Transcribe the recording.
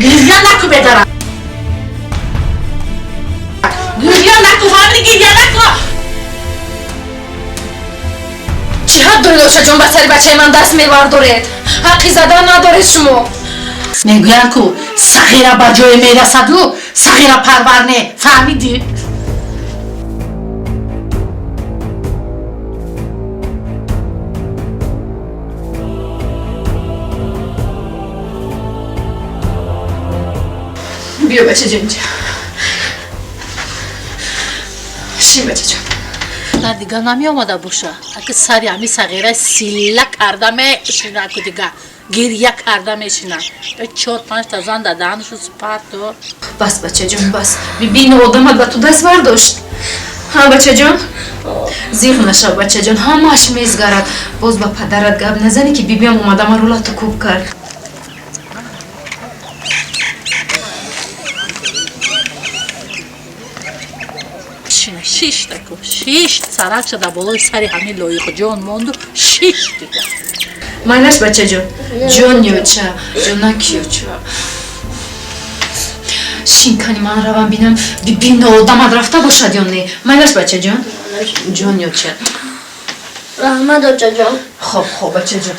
Гирья наку, бедара. Гирья наку, фаҳмидӣ, гирья наку. Чӣ ҳақ доред, очаҷон, ба сари бачаи ман даст мевардоред? Ҳаққи задан надоред шумо. Мегӯянд, ку сағира ба ҷое мерасаду сағира парвар не, фаҳмидӣ? Биё, бачаҷон, инҷа шин, бачаҷон. На, дига намеомада боша. Аки сари ҳами сағира силла карда мешина, ку дига гирья карда мешина. Чор панҷта зан да даҳаншу сипарто. Бас, бачаҷон, бас. Бибин, одамат ба ту даст бардошт. Ҳа, бачаҷон, зиғ нашав, бачаҷон, ҳамааш мезгарад. Боз ба падарат гап назанӣ, ки бибиам омада маро лату кӯб кард. Шина, шишта ку, шишт, саракша дар болои сари ҳамин лоиқҷон монду, шишт дига. Майлаш, бачаҷон, ҷон ёча, ҷонак ёча, шинкани ман равам, бинам, бибин, одамат рафта бошад ё не. Майлаш, бачаҷон, ҷон ёча. Раҳмат, очаҷон. Хоб, хоб, бачаҷон.